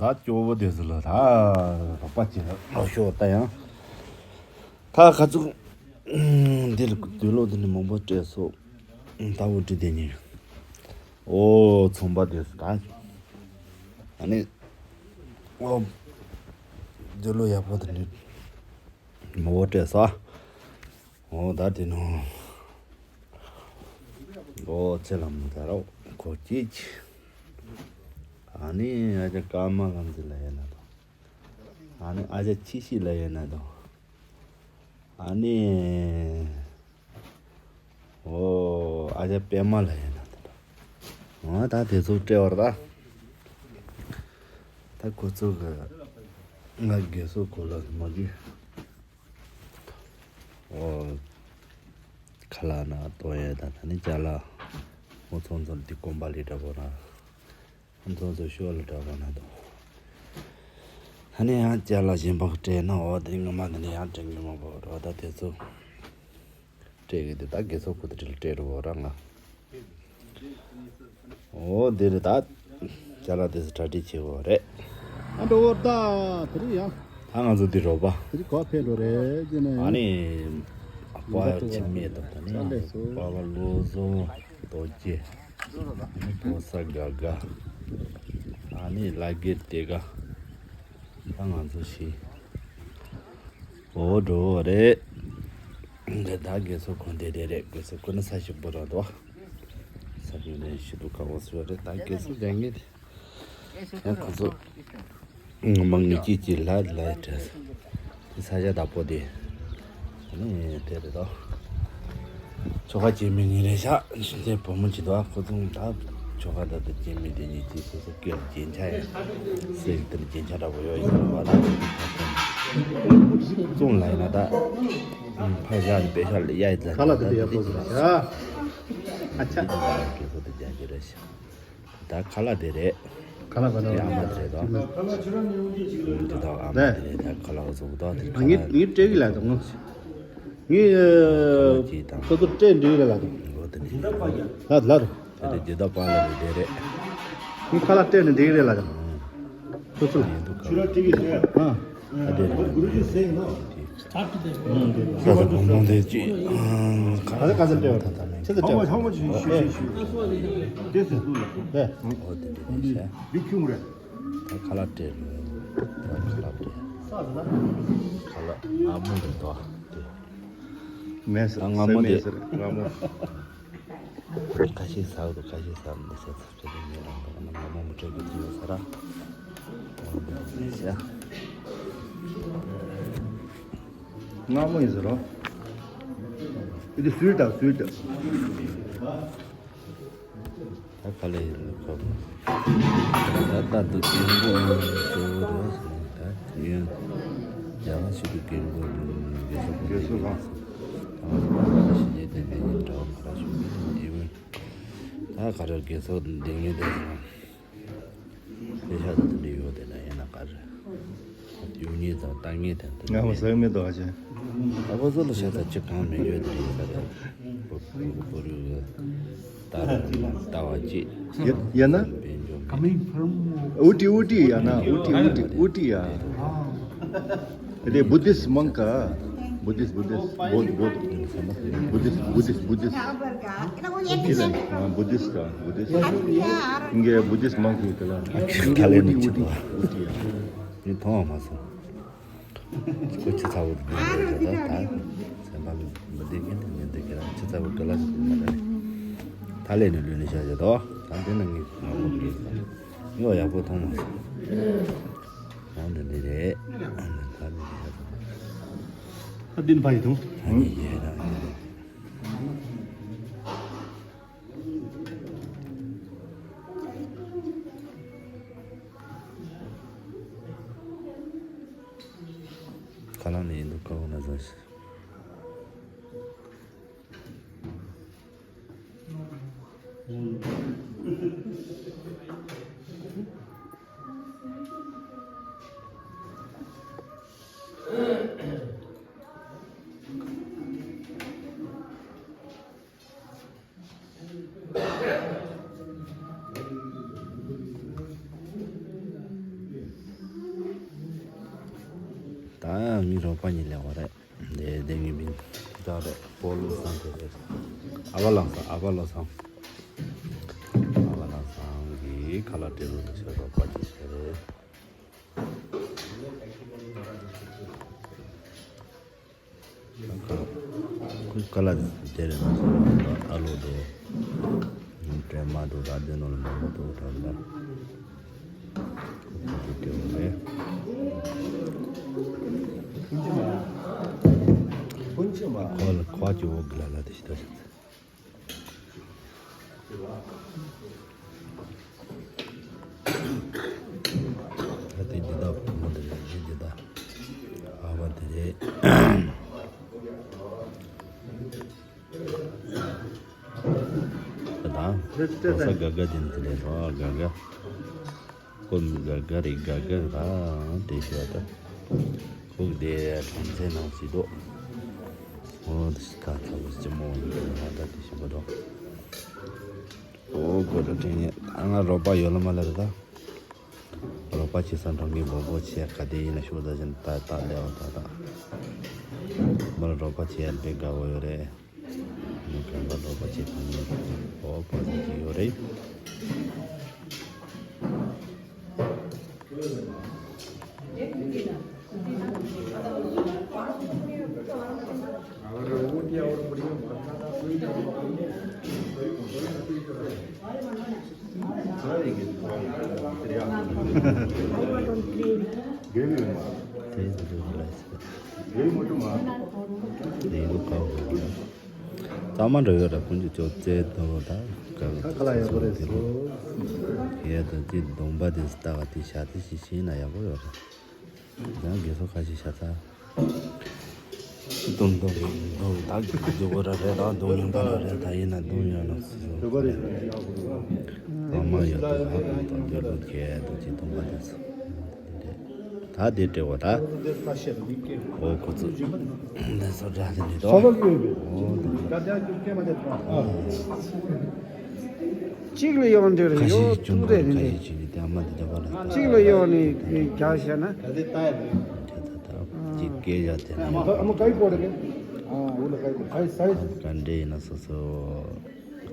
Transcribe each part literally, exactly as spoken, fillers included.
ད་སྐྱོ་བོ་དེ་ཚོ་ལ་ད་རོགས་པ་བྱེད་ལ་ཤོག་ད་ཡང་། ད་ཁ་ཚུགས་འདི་ལ་དུས་ལོ་འདི་ནས་མང་པོ་སྤྲད་སོང་། ད་འུ་ཁྲི་དེ་གཉིས། ཨོ་ཚོང་པ་དེ་ཚོ་ད། ཨ་ནི། ཨོ། དུས་ལོ་ཡག་པོ་དེ་ནས་མང་པོ་སྤྲད་སོང་། ཨོ་ད་དེ་ནོ། ཨོ་ཚེ་ལ་མི་ད་རོགས་ཁོ་སྐྱིད་ཀྱི། ཨ་ནི་ཨ་ཅག་ཀརྨ་ལྷ་མཛེས་ལ་ཡོད་ན་དང་། ཨ་ནི་ཨ་ཅག་ཆི་ཤི་ལ་ཡོད་ན་དང་། ཨ་ནི། ཨོ་ཨ་ཅག་པད་མ་ལ་ཡོད་ན་དང་། ཨ་ད་དེ་ཚོ་སྤྲད་བར་ད། ད་ཁོ་ཚོ་གི་ང་དགེ་སོ་ཁོ་ལ་མ་གི། ཨོ། ཁ་ལག་ན་ཏོ་ཡེ་ད་ད་ནི་ཅ་ལག་ཧོ་ཚོང་ཚོང་འདི་ཀོམ་པ་ལི་འདྲ་པོ་ན། ཧོ་ཚོང་ཚོ་ཤོ་ལི་འདྲ་པོ་ན་དོ། ད་ནི་ཡང་ཅ་ལག་གཞན་པ་སྤྲད་ན་འོ་དེ་ངོ་མ་དེ་ནི་ཡང་དྲན་གི་མ་པོ་རོ་ད་དེ་ཚོ། སྤྲད་གི་དེ་ད་དགེ་ཚོ་ཁུ་དེ་དྲིལ་སྤྲད་རུ་འོ་ར་ང་། ཨོ་འདི་རེད་ད། ཅ་ལག་དེ་ཚོ་གྲ་སྒྲིག་བྱེད་དགོས་རེད། ཨ་འགྲོ་བར་ད་དེ་རིང་ཡང་། ད་ང་ཚོ་འདི་རོགས་པ། དེ་རིང་གོ་ཕེབས་འགྲོ་རེད་ཅེ་ན་ཡང་། ཨ་ནི། ཨ་ཕ་ཡ་ཆི་མེད་དང་ད་ནི་ཨ་ནི་པ་པ་བློ་བཟང་རྡོ་རྗེ། ཨ་ནི་ཕོ་གསར་དགའ་དགའ། ཨ་ནི་བླ་རྒན་དེ་ག་ད་ང་ཚོ་ཤི། ཨོ་འགྲོ་རེད། འདི་ད་དགེ་ཚོ་ཁོང་དེ་དེ་རེད་དགེ་ཚོ་ཁོ་ན་ས་ཞིག་པོ་ར་དོ། ས་ཞིག་ནས་ཤི་དུ་ཁ་བོ་སུ་རེད་ད་དགེ་ཚོ་རྒྱ་ངེད་དེ། ཡང་ཁོ་ཚོ། མང་ངེས་ཀྱི་ཀྱི་ལ་ལ་དྲ། དེ་ས་ཆ་བདག་པོ་དེ། ནི་དེ་རེད་དོ། ཆོ་ག་སྐྱེ་མི་ངེས་རེད་ཤག་དེ་བུ་མོ་ཅི་དོ་ཁོ་ཚོ་ད། ཆོ་ག་ད་དུ་སྐྱེ་མི་དེ་ཉིད་ཀྱི་སོ་སོ་སྐྱེ་རྒྱན་ཆ་ཡ། སེ་དེར་རྒྱན་ཆ་འདྲ་པོ་ཡོད་ཡིན་བ་ད། བཙོང་ལ་ཡིན་ན་ད། ཕ་ཞག་ནི་པེ་ཤག་ལ་ཡ་ཡི་ད་ཁ་ལག་དེ་ད་ཡག་པོ་ཟེར་ཤག་ཨ་ཆ། སྐྱེ་སོ་དེ་རྒྱན་ཆ་རེད་ཤག་ད་ཁ་ལག་དེ་རེད། ཁ་ལག་ག་ལ་དེ་ཨ་མ་དེ་རེད་དོ། དེ་དག་ཨ་མ་དེ་རེད་ད་ཁ་ལག་བཟོ་གི་དོ་དེ་ཁ་ངས་ལག་ངས་སྤྲད་གི་ལ་དང་ངས། ངས་ཁ་ལག་ཅིག་དང་ཁ་ཚོ་སྤྲད་འདྲི་གི་ལ་དང་། ལོ་དེ་ནས་ལ་ལ་རེད། དེ་དེ་རྒྱུ་དག་པ་ལ་རེད་དེ་རེད། ངས་ཁ་ལག་སྤྲད་ནས་འདྲི་གི་རེད་ལ་དང་། ཁོ་ཚོ་ལ་ཡིན་འདུག་ག་ཨ་ཨ་དེ་རེད། ས་ས་གོང་མོ་དེ་ཅི། ག་ས་ག་ས་ལྟེ་བ་ད་ལྟ་མེད། ཆེ་ས་ལྟེ་བ། How much, how much you should, should, should? This is good. ཨོ་དེ་འདྲ་རེད་ཤག Big humor. ད་ཁ་ལག་སྤྲད་རེད། ད་ཁ་ལག་སྤྲད། ཁ་ལག་ང་མོ་རེད་དོ། དེ། མེད་ཟེར། ང་མོ་དེ། མེད་ཟེར་ང་མོ། ཁ་ཤས་ཟ་གི་འདུག་ཁ་ཤས་ཟ་མི་འདུག་ཟེར་ཚར་ཚར་གྱི་མེད་རང་འདུག་ང་མོ་མི་སྤྲད་གི་ཅི་ཡོད་ས་ར། ང་མོ་ཡིན་ཟེར་རོ། It is sweet, ah, sweet. ད་ག་ལེ་ཡིན་ལ་ཁོ། ད་ལྟ་འདུག་རྒན་པོ་གཙོ་བོ་རེད་ཟེར་ད་ཡིན། རྒྱ་གར་ཞིག་ཏུ་རྒན་པོ་རྒན་ཚོ་གོ་རྒན་ཚོ་གང་། ད་ང་ཚོ་ག་ལ་ཞིག་རྒྱས་དེ་འདི་ཡིན་འདྲ་བ་ག་ལ་ཞིག་ཡིན་ཡིན། ད་ག་རེ་རྒན་ཚོ་འདི་ངེས་དེ་ཟེར། དེ་ཤ་དེ་དེ་འདྲ་ཡོད་དེ་ན་ཡིན་ན་ག་རེ། ཡོང་ངེས་དང་ལྟ་ངེས་དང་དེ་ང་མ་ཟེར་མི་འདུག་ཨ་ཅེ། ཨ་ཁོ་ཚོ་ལ་ཤ་ཚ་ཅི་གང་མེད་ཡོད་དེ་རེད་ད་རེད། བུ་བུ་བུ་རུ་ད་རུ་ལྟ་བ་ཅི། ཡ་ཡ་ན། བན་ཇོ་མེད། ཨུ་ཏི་ཨུ་ཏི་ཡ་ན་ཨུ་ཏི་ཨུ་ཏི་ཨུ་ཏི་ཡ། དེ་བུ་དིས་མང་ག་བུ་དིས་བུ་དིས་བོད་བོད། བུ་དིས་བུ་དིས་བུ་དིས། བུ་དིས་ད་བུ་དིས། ངས་བུ་དིས་མང་གི་དེ་ལ། ཁ་ལེ་ནི་ཅི་དོ། ངས་མཐོང་བ་མ་སོང་། ཁོ་ཆུ་ཚ་བོ་དེ་འདྲ་རེད་ད། ད་སེམས་པ་མི་བདེ་གི་ནི་མི་བདེ་གི་ར་ཆུ་ཚ་བོ་དགའ་ལ་ཞིག་མ་རེད། ད་ལས་ནི་ལུས་ནི་བྱ་བྱ་དོ། ད་འདི་ན་ངས་ང་མོ་གི་ཡོད་ས་ངས་ཡག་པོ་མཐོང་མ་སོང་། ཨ་འདི་འདི་རེད། ཨ་འདི་ད་འདི་རེད། ཨ་འདི་ཕ་ཡི་དང་། ཨ་ནི་ཡེ་ར་ཡེ་ར། ཁ་ལག་ནི་ཡིན་འདུག་ཁ་བོ་ན་བཟོ་ཞིག་ད་ངའི་རོགས་པ་གཉིས་ལས་བ་རེད། དེ་དེ་ངའི་མིང་ད་རེད། སྤོ་ལོ་བཟང་དེ་རེད། ཨ་བ་ལགས་སང་། ཨ་བ་ལགས་སང་། ཨ་བ་ལགས་སང་གི་ཁ་ལག་སྤྲད་རོགས་ཞེས་རོགས་པ་གཅིག་བྱས་རེད། ཁོའི་ཁ་ལག་དེ་རེད་ན། ཨ་ལོ་འགྲོ། སྲན་མ་འགྲོ། ར་དེ་ནོ་ལ་མང་པོ་འགྲོ་གྲོང་ལ། ཁོ་དེ་སྤྲད་རེད། ཁོ་ལ་ཁོ་གི་འོག་གི་ལ་ལ་དེ་ཞིག་ད་ཞིག་ད་དེ་འདི་དག་བུ་མོ་དེ་རེད། འདི་འདི་དག་ཨ་བ་དེ་རེད། ད་ད་ས་ག་ག་དེ་འདི་རེད་རོ། ག་ག་ཀོ་མི་ག་ག་རེད། ག་ག་ར་དེ་ཤོད་ད། ཁུག་དེ་གྲོང་ཚོའི་ནང་སྲིད་དོ། འོ་དེ་ཤི་ཁ་ཁ་བོ་ཅི་མོ་ཡིན་ན་ད་དེ་ཤི་བ་དོ། ཨོ་གོ་ད་དྲན་ཡ། ང་རོགས་པ་ཡོད་ལ་མ་ལ་རེད་ད། རོགས་པ་བྱེད་ས་འགྲོ་མཁན་མང་པོ་ཆེ་ག་དེ་ཡིན་ན་ཤོད་ད་བཞིན་ད་ད་ལེའོ་ད་ད། མར་རོགས་པ་བྱེད་ཡ་དཔེ་དགའ་བོ་ཡོད་རེད། མི་གང་ག་རོགས་པ་བྱེད་ཐུབ་མཁན་ཨོ་གོ་ད་དེ་ཡོད་རེད། གཙང་མ་འདྲ་ཡོད་ར། ཀུན་གྱི་ཅོག་ཙེ་དོ་ར། ཁ་ཁ་ལ་ཡག་པོ་རེད། སོ་ཡ་ད་ཅི་གདོང་པ་དེ་ལྟ་ག་དེ་ཤ་དེ་ཤི་ཤི་ན་ཡག་པོ་ཡོད་ར། ཡང་རྒས་སོ་ཁ་ཤས་ཤ་ཚ། སྟོན་སྟོན་རེད། སྟོན་ད་གི་སྡུག་པོ་ར་རེད། ད་སྡུག་མྱོང་པ་ར་རེད། ད་ཡིན་ན་སྡུག་མྱོང་ན་སུ་སུ་རེད། ཨ་མ་ཡོད་དུ་ཧ་གོ་དང་འདོད་ལུགས་ཁྱེད་དུ་ཅི་སྟོན་པ་དེ་སུ་རེད། ད་དེ་སྤྲེའུ་ད། ཨོ་ཁོ་ཚོ་འདི་ཚོ་འདྲ་དེ་འདི་དོ། ཨོ་དེ་གཅིག་ལ་ཡོང་འདི་རེད། ཁ་ཤས་ཡོད་ཅུང་ཁ་ཤས་ཅིག་དེ་ཨ་མ་འདི་འདྲ་བ་ལ་ད། གཅིག་ལ་ཡོང་ནི་རྒྱག་བྱས་ན། ད་ད་ད་ཅིག་སྐད་ཡ་དེ་ན་ཡོད་པ། ག་འདྲེ་ཡིན་ན་སོ་སོ་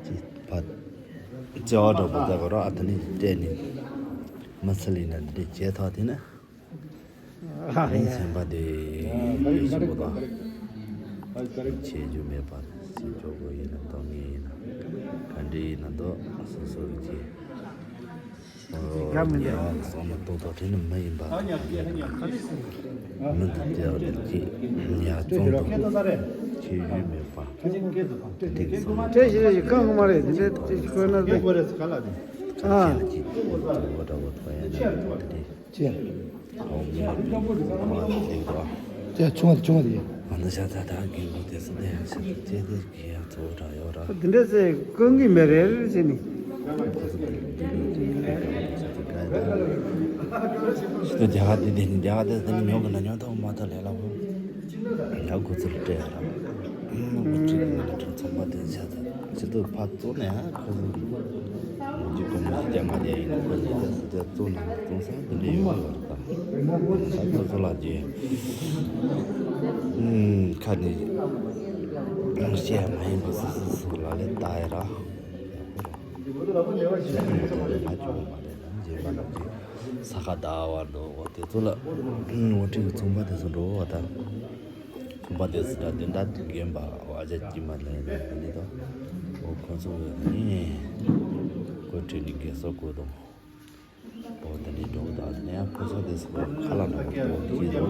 ཅིག་ཕ་བརྩེ་བ་འདྲ་པོ་ད་གོ་ར། ཨ་ད་ནི་སྤྲད་ནི་མ་ཚད་ལ་ཡིན་ན་འདི་བྱས་ཐག་དེ་ན། རིང་ཚན་པ་དེ་ཡེ་ཤི་པོ་དང་། ཆེ་རྒྱུ་མེད་པ་སྲིད་སྐྱོ་པོ་ཡིན་ན་དོ། ངེས་ཡིན་ན་ག་འདྲ་ཡིན་ན་དོ། སོ་སོ་གི་ཆེ་ཉེ་བ་གི་བསམ་བློ་གཏོང་ཐོག་དེ་ནི་མི་ཡིན་པ། མི་འདི་ལྟ་བ་དེ་ཅི་ཉ་བཙོང་དང་ཆེ་རྒྱུ་མེད་པ། དེ་འདྲ་གི་བསམ་བློ་བཀྲ་ཤིས་རེ་ཞིག་གང་མ་རེད། དེ་འདྲ་ཅི་ཞིག་དགོས་ན་དེ། ཁ་ཆེ་ལ་ཅི་འདྲ་བོ་འདྲ་བོ་ཐོ་ཡ་ན་དེ་འདྲ། ཅེ། ཨོ་མི་མ་པི་མ་དེ་རོ། ཅེ་ཆུང་བ་དེ་ཆུང་བ་དེ་ཡིན། ང་ཚོ་ཤ་ཚ་དང་རྒན་པོ་དེ་ཚོ་དེ་ཡང་ཤ་ཚ་ཅེ་དེ་གི་ཡང་ཚོ་འདྲ་ཡོད་ར། འདི་འདྲ་ཚེ་ཀུན་གྱི་མེ་རེ་རེ་བྱེད་ནི། ཁོ་ཚོ་དེ་དེ་ལོ་དེ་ལོ་དེ་ལོ་ཅེ་དེ་ག་དེ། ཤི་ཏོ་རྒྱ་གར་དེ་དེ་ནི་རྒྱ་གར་དེ་དེ་ནི་ཉོ་གི་ན་ཉོ་ཐོག་མ་ཐག་ལས་ལ་བོ། ཡ་ཁོ་ཚོར་སྤྲད་ཡ་ར། ཁོ་ཚོ་གི་ཚོང་པ་དེ་ཤ་ཚ་ཅེ་དེ་ཕ་གཙོ་ནས་ཡ་ཁོ་ཚོ་གི། ལོ་རྒྱུས་སྐོར་མ་ཞིག་རྒྱ་མ་རྒྱ་ཡིན་ན་ཁོ་ཚོ་རྒྱ་ས་རྒྱ་གཙོ་ནང་གཙོ་ས་འདི་འདྲ་ཡོད་མ་རེད་ད། ད་ཁོ་ཚོ་ལ་རྒྱ་ཁ་ནས་བཤད་ཡ་མ་ཡིན་པ་སུ་སུ་སུ་ལ་ལས་ད་ཡ་ར། ང་ཅུང་མ་རེད་ན་རྗེས་མ་ལ་རྒྱ་ས་ཁ་ད་བར་དུ་འོ་དེ་ཚོ་ལ་འོ་ཁྲིད་ཚོང་པ་དེ་ཚོ་འགྲོ་བ་ད། ཚོང་པ་དེ་ཚོ་ད་དེ་འདྲ་དུ་རྒན་པ་བ་ཇ་སྐྱིད་མ་ལེན་ན་དེ་འདྲ་དང་། འོ་ཁོ་ཚོ་ནི་ཁོ་ཁྲིད་ནི་རྒན་གསོ་དགོས་དང་། འོ་དེ་འདྲའི་འགྲོ་གི་ད་ནས་ཁོ་ཚོ་དེ་ཚོ་ཁ་ལ་འགྲོ་གི་འགྲོ་གི་འདུག་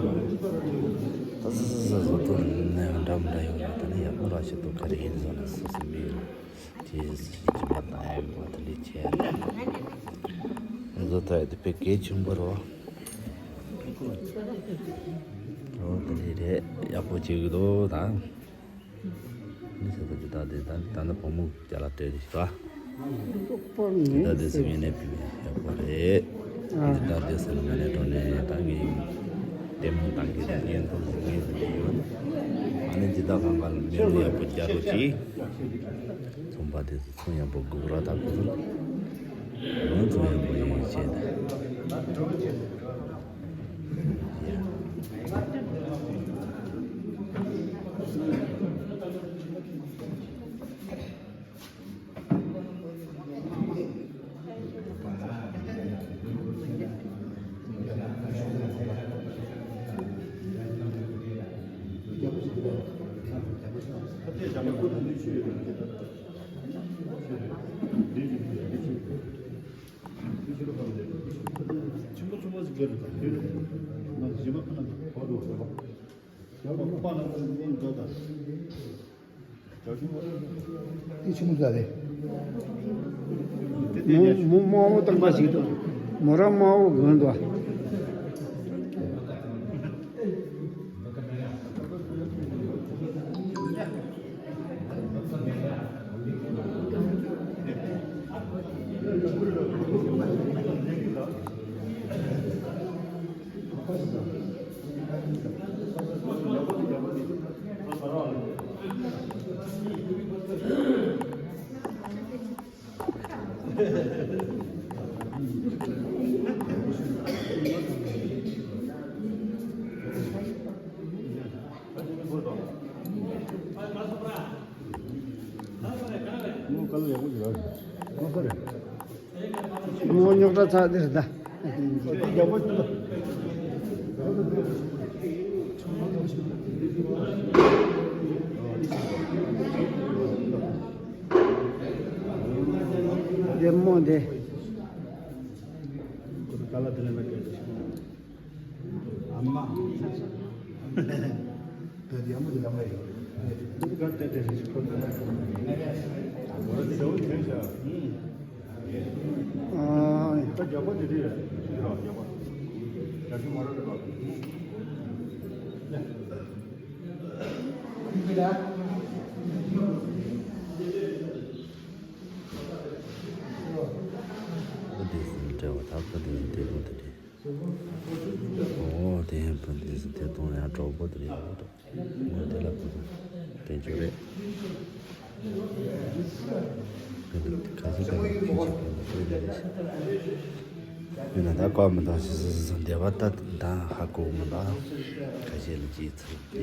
ད་སོ་སོ་སོ་སོ་ཚོ་ནས་འདྲ་མི་འདྲ་ཡོད་རེད། ད་ནི་ཡག་པོ་ར་ཞིག་ཏུ་ག་རེ་ཡིན་ཟེར་ན་སོ་སོ་མི་རེད། དེ་སྲིད་ཀྱི་མ་ད་ཡང་མ་དེ་འདྲའི་བྱས་ནས་བཟོ་ལྟ་ཡ་དེ་དཔེ་གལ་ཆེན་པོ་རེད་བ། འོ་དེ་འདྲའི་རེད། ཡག་པོ་བྱེད་ཀྱི་འདུག་ད། མི་ཚེ་ད་ཅི་ད་དེ་ད་ད་ནི་བུ་མོ་རྒྱ་ལ་སྤྲད་དེ་ཤི་བ། ད་དེ་སི་ངེ་ནས་བི་ཡག་པོ་རེད། ད་དེ་སི་ངེ་ནས་འགྲོ་ནས་ད་ངས་ལྟད་མོ་ད་གི་ད་ངས་འཐུང་སི་ངེ་ཟི་ཡོད། ཨ་ནི་ཇི་ད་གང་ག་ལ་མེ་ལོ་ཡག་པོ་རྒྱ་རོ་ཅི། ཚོང་པ་དེ་ཚོ་ཚོང་ཡག་པོ་སྒུག་ར་ད་ཁོ་ཚོ་ལ་ཚོང་ཡག་པོ་ཡོད་བྱས་ད། དེ་ཆུང་ཙག་རེད། མོ་མོ་དམར་པོ་བཏང་པ་ཞིག་འདུག་མོ་རང་དམར་པོ་གོན་འདུག་ངོ་རྙོག་དྲ་ཚ་འདིར་ད། རྒན་མོ་འདི། ཨ་མ། ད་དེ་ཡག་མོ་དེ་ལ་མ་ཡོད། ད་དེ་དེ་རེད་ཤི་ཁོ་ད་ན། ཨ། ད་རྒྱག་པ་དེ་དེ་རེད་ཤི་ར་རྒྱག་པ། རྒྱག་ཤི་མ་ར་རེད་པ། ཨོ་དེ་སུ་འདྲ་བ་ད་ད་དེ་དེ་དེ་དེ་དེ། ཨོ་དེ་ཧན་ཕན་དེ་སུ་དེ་གཏོང་ཡང་གྲོགས་པོ་དེ་རེད་ཨོ་ཏོ། ཨོ་དེ་ལ་ཕུ་དེ་ཅོ་རེད། ཁ་ཅིག་ཁ་ཅིག་ཁ་ཅིག་ཁ་ཅིག་ཡིན་ན་ད་ཀོ་མི་འདུག་སི་སི་སི་སི་འདེབས་པ་ད་ད་ཧ་གོ་མི་འདུག་ཁ་ཤས་ལ་ཅིག་ཚིག་ཡ་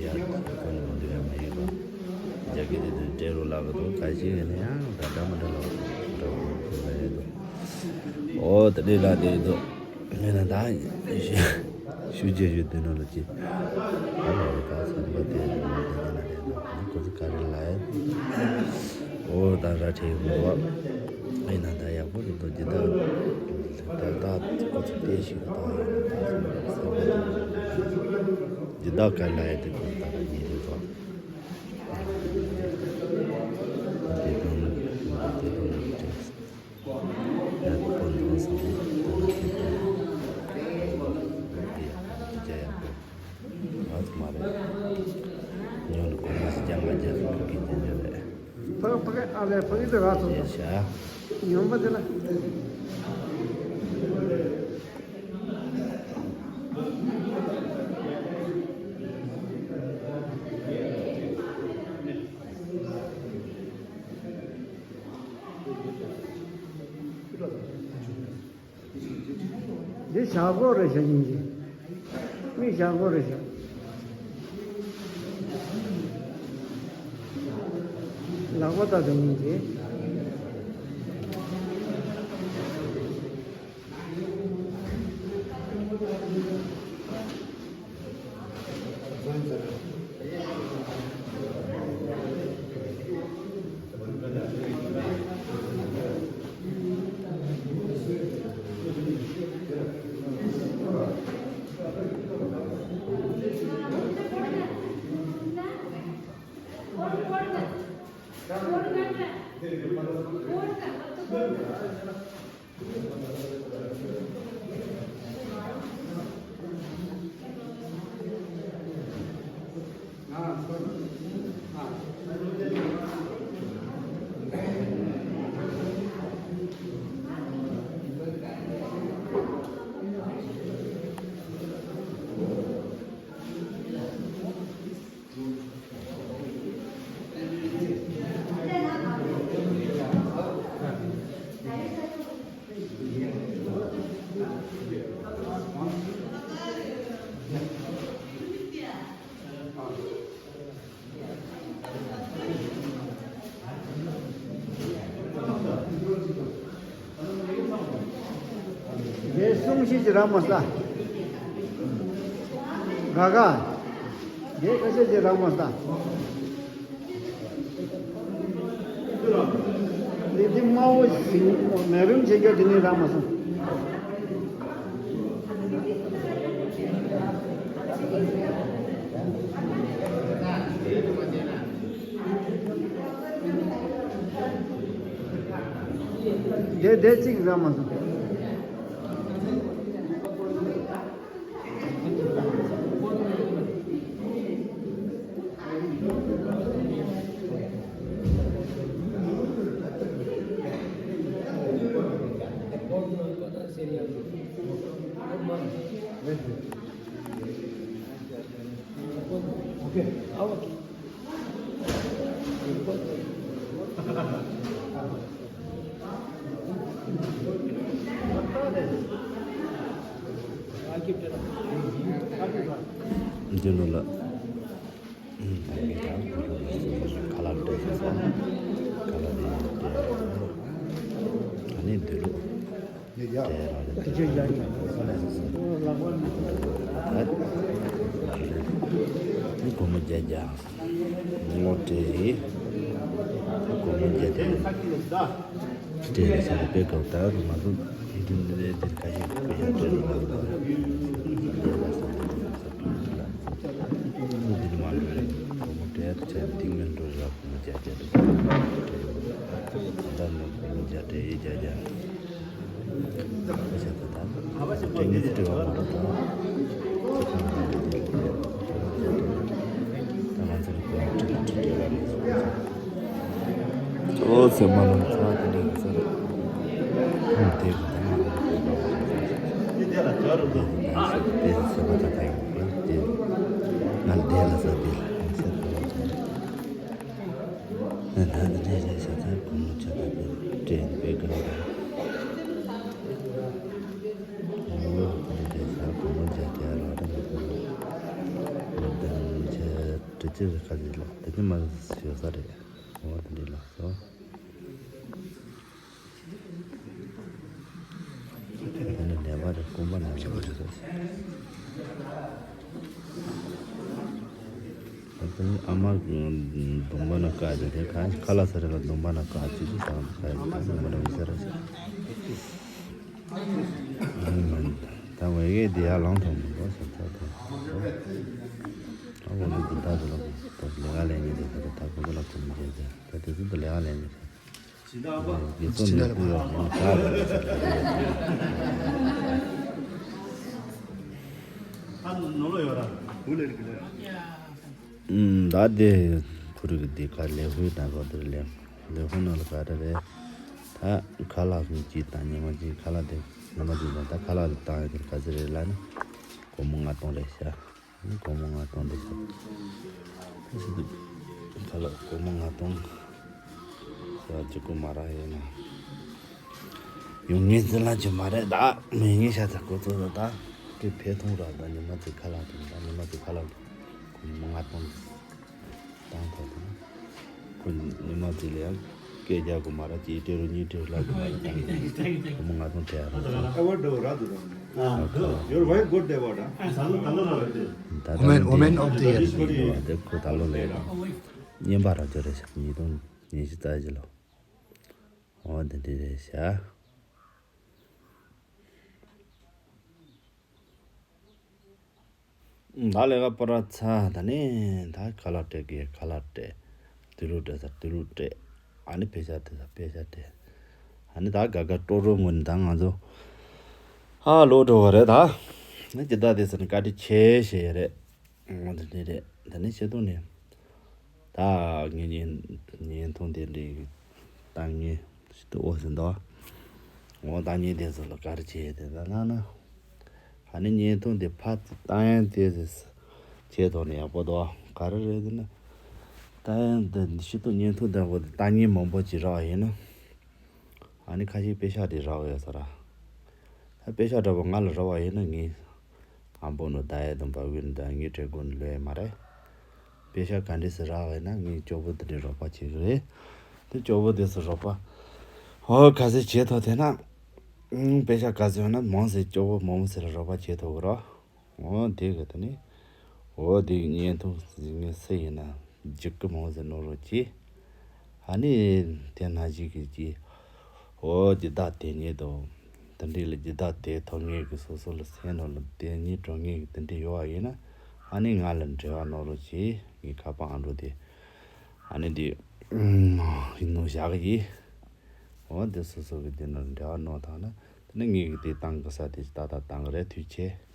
ཁོ་ནི་མི་འདུག་ཡ་མ་ཡིན་པ། རྒྱ་སྐད་དེ་དུས་སྤྲད་རོགས་ལབ་གི་འདུག་ཁ་ཤས་ཡིན་ན་ཡང་ད་འདྲ་མི་འདྲ་ལབ་འདྲ་བོ་ཁོ་ལ་ཡོད་འདུག་ཨོ་ད་ལེ་ལ་དེ་འདུག་ལེ་ན་ད་ཞུ་རྒྱུ་ཞུ་དུས་ནོ་ལ་ཅིག་ཨ་ལ་རེ་ད་སེམས་པ་དེ་ནི་དེ་ན་རེ་འདུག་ཁོ་ཚོ་ག་རེ་ལ་ཡོད། ཨོ་ད་ར་ཁྲེ་ཡོང་བ། ཨེ་ན་ད་ཡག་པོ་རེད་དོ་ཇི་ལྟར། ད་ལྟ་ཁོ་ཚོ་བལྟས་ཤིག་ད་ཡིན་ད་སེམས་པ་ཇི་ལྟར་ག་ལ་ཡ་དེ་ཁོ་ཚོ་ད་ར་ཉེ་རེད་དོ། དེ་དོན་དེ་དོན་རེད་དེ། ཡག་པོ་འདུག་སོང་ད་ཁྱེད་ཀྱི་ཡག་པོ་ཡག་པོ། ང་ཚོ་མ་རེད། ཉོ་ནི་གོ་ནི་སི་ཀྱང་ང་རྒྱལ་ཁུག་གི་རྒྱལ་རྒྱལ་རེད། ཕ་ཕ་གི་ཨ་ལས་ཕ་གི་དེ་རག་སོང་། ཡེ་ཤ། ཉོན་པ་དེ་ལ། འདི་ཞག་སྒོ་རེད་ཤག་སྙིང་རྗེ། མི་ཞག་སྒོ་རེད་ཤག་ལག་པ་ལྟ་དང་སྙིང་རྗེ། རྒན་གསུང་བཤད་ཅིག་རག་མ་སོང་། ག་ག་རྒན་ཁ་ཤས་ཅིག་རག་མ་སོང་། འདི་འདི་དམར་པོ་ཞིག་མེ་རུམ་བྱེད་རྒྱུ་དེ་ནི་རག་མ་སོང་། དེ་དེ་གཅིག་རག་མ་སོང་། འདི་ནོ་ལ། ཁ་ལག་སྤྲད་ཟེར་སོང་། ཁ་ལག་དེ་སྤྲད། ཨ་ནི་འདི་ལོ། དེ་རང་རེད། དེ་ཅི་ཡང་ཡང་། ནི་སྒོར་མོ་བརྒྱད་བརྒྱ། ངོ་སྤྲད་ཡིན། སྒོར་མོ་བརྒྱད་བརྒྱ། སྤྲད་ཟེར་དེ་དཔེ་དགའ་བོ་ད་ང་ཚོ་འདི་འདི་འདི་ཁ་ཤས་དཔེ་ཡག་སྤྲད་འདུག་ལ། འདི་ལ་ཟེར་འདི་ལ་ཟེར་འདི་ལ་ཟེར། འདི་ནི་མ་འགྲོ་རེད། སྒོར་མོ་སྤྲད་ཚེ་འདི་སྔོན་འགྲོ་རེད། སྒོར་མོ་བརྒྱད་བརྒྱ་སྤྲད་ཡོད། ད་ནི་སྒོར་མོ་བརྒྱ་སྤྲད་ཡིན། བརྒྱད་བརྒྱ། ཨོ་ཚེ་མ་ལོན་ཚ་དེ་ནས་ཚེ་ཁོང་དེ་གི་དེ་མ་ལོན་དེ་གི་དེ་ཚེ་མ་ད་ད་ཡོང་གི་དེ་ང་ལ་དེ་ལ་ས་དེ་ལ་ཁོང་ཚེ་ཁོང་ཚེ། ད་ནི་འདྲ་བྱས་ས་ཚར་སྒོར་མོ་ཆ་ཚང་དེ་སྤྲད་ནས་དཔེ་དགའ་བ་རེད། ཨོ་འདི་འདྲ་བྱས་ས་སྒོར་མོ་བརྒྱ་བརྒྱ་རག་རེད་མི་འདུག་ལོ་དང་ཆ་དྲི་ཅི་རེད་ཁ་ཅིག་ལགས་དེ་ནི་མ་ཞོ་ས་རེད། ཨོ་དེ་འདྲ་ལགས་སོ། དེ་ནི་ནད་པ་རེད། རྐང་པ་ན་ཆེ་བ་རེད། ད་ཨ་མ་གདོང་པ་ན་བཀག་ཅིག་དེ་གང་ཁ་ལག་ཟ་རེད་ལ་གདོང་པ་ན་བཀག་ཅིག་ཅིག་ཟ་ཁ་ཡོད་ད་གདོང་པ་ན་མི་ཟ་ར་ཟ། ད་ཝེ་གེ་དེ་ཡར་ལངས་ཐུབ་མི་འདུག་ཟ་ཚ་ཐུབ། ཨ་ཝེ་གེ་དེ་ད་དེ་ལ་ད་ལས་ཀ་ལས་ཉེ་དེ་ད་ད་གོ་ལ་ཐུབ་མི་བྱེད་དེ་ད་དེ་ཚོ་ད་ལས་ཀ་ལས་ཉེ་དེ། ད་དེ་ཁུ་རི་གི་དེ་ཁ་ལས་ཧུའི་དང་གོ་དེར་ལས་ལས་ཧུའི་ནང་གོ་དེར་ལས། ད་ཁ་ལག་གི་ཅིག་དང་ཉི་མ་གཅིག་ཁ་ལག་དེ་ཉི་མ་གཅིག་དང་ད་ཁ་ལག་དེ་བཏང་ཡོད་དེར་ག་ཚོད་རེད་ལབ་ན་སྒོར་མོ་ལྔ་སྟོང་རེད་ཤག་སྒོར་མོ་ལྔ་སྟོང་འདི་ཤག་ཁ་ལག་སྒོར་མོ་ལྔ་སྟོང་ཟ་གཅིག་པུ་མ་རག་ཡོད་ན། ཡོང་ངེས་ཟེར་ལ་ཅི་མ་རེད་ད། མི་ངེས་ཤ་ཚ་ཁོ་ཚོ་ད་ད་དེ་ཕེ་ཐོང་ར་ད་ཉི་མ་ཚེ་ཁ་ལག་དང་ད་ཉི་མ་ཚེ་ཁ་ལག་སྒོར་མོ་ལྔ་སྟོང་བཏང་ཐོག་དང་། ཁོ་ཉི་མ་དེ་ལ་ཡང་སྐད་རྒྱག་དགོས་མ་རེད། ཅིག་སྤྲད་རོགས་གཉིས་སྤྲད་རོགས་ལབ་དགོས་མ་རེད། ད་ནི་སྒོར་མོ་ལྔ་སྟོང་སྤྲད་ཡ་རེད། Award do radu do. Ah, good. You're very good, Debora. ད་ད་Woman, ད་Woman of the Year. དེ་ཁོ་ད་ལོ་ལས་རེད། བརྙན་པར་ར་ཅོ་རེད་ཤག་ཉིས་སྟོང་ཉི་ཤུ་རྩ་བཞི་ལོ། འོ་དེ་འདྲ་རེད་ཤག་ད་ལས་ཀ་པོ་ར་ཚ་ད་ནི་ད་ཁ་ལག་སྤྲད་དགོས། ཁ་ལག་སྤྲད། དུད་ལུག་སྤྲད་ས་དུད་ལུག་སྤྲད། ཨ་ནི་པེ་ཤ་སྤྲད་ས་པེ་ཤ་སྤྲད། ཨ་ནི་ད་དགའ་དགའ་སྤྲོ་སྤྲོ་ངུ་ནི་ད་ང་ཚོ་ཨ་ལོ་འགྲོ་བ་རེད་ད། ནི་ཇི་ལྟ་དེ་ཟེར་ནི་བཀའ་དྲིན་ཆེ་ཞེས་རེད། འོ་དེ་འདྲ་རེད། ད་ནི་ཆེ་མཐོང་ནི། ད་ངས་བརྙན་བརྙན་ཐུང་དེ་འདྲའི་ལྟ་ངན་ཞིག་ཏུ་འོ་ཟིན་ཏོ། འོ་ད་ངས་དེ་ཚོ་ལ་ག་རེ་བྱས་དེ་ད་ལ་ན། ཨ་ནི་བརྙན་ཐུང་དེ་ཕར་ལྟ་ཡང་དེ་ཟེར་བྱས་ཐོག་ནས་ཡག་པོ་འདུག་ག་རེ་རེད་དེ་ན། ལྟ་ཡང་དེ་ཤི་ཏུ་བརྙན་ཐུང་དང་པོ་དེ་ལྟ་ངན་མང་པོ་ཅིག་རག་ཡིན་ན། ཨ་ནི་ཁ་ཤས་པེ་ཤ་དེ་རག་ཡོད་ས་ར། ད་པེ་ཤ་འདྲ་པོ་ང་ལ་རག་པ་ཡིན་ན་ངས་ཨ་འབོ་ནོ་ད་ཡ་དང་པ་ཝིན་ད་ངའི་གྲས་ཀུན་ལོས་མ་རེད། པེ་ཤ་ག་འདྲས་སེ་རག་ཡིན་ན་ངས་སྐྱོ་པོ་དེ་འདྲས་རོགས་པ་བྱེད་གི་རེད། དེ་སྐྱོ་པོ་དེ་སུ་རོགས་པ་ཧོ་ག་ཚོད་བྱེད་ཐོག་དེ་ན། ཨང་པེ་ཤ་ག་ཚོད་ཡོད་ན་མང་ཚེ་སྐྱོ་པོ་མང་ཚེ་ལ་རོགས་པ་བྱེད་ཐུབ་གི་རོགས། འོ་དེ་གི་དེ་ནི། འོ་དེ་གི་བརྙན་ཐུང་ཟིག་ངས་སུ་ཡིན་ན་འཇིགས་གི་མང་ཟེར་ནོ་རོ་ཅི། ཨ་ནི་དེ་ན་ཅིག་གི་ཅི་འོ་ཇི་ལྟར་དེ་ཉིད་དོ། དེ་འདྲའི་ལ་ཇི་ལྟར་དེ་ཐོབ་ངེས་ཀྱི་སོ་སོ་ལ་སེམས་ནང་ལ་དེ་ཉིད་གྲོང་ངེས་ཀྱི་དེ་འདྲའི་ཡོད་པ་ཡིན་ན། ཨ་ནི་ང་ལ་འབྲེལ་བ་གནང་རོགས་གྱིས། ངའི་ཁ་པར་ཨང་གྲངས་དེ་ཨ་ནི་དེ་ཡིན་ནོ་བཞག་གི་ཡིན། འོ་དེ་སོ་སོ་གི་དེ་ནང་འབྲེལ་བ་གནང་དང་ན། དེ་ནི་ངེས་ཀྱི་དེ་བཏང་གི་ས་དེ་ཏག་ཏག་བཏང་གི་རེད། ཐུགས་རྗེ་ཆེ།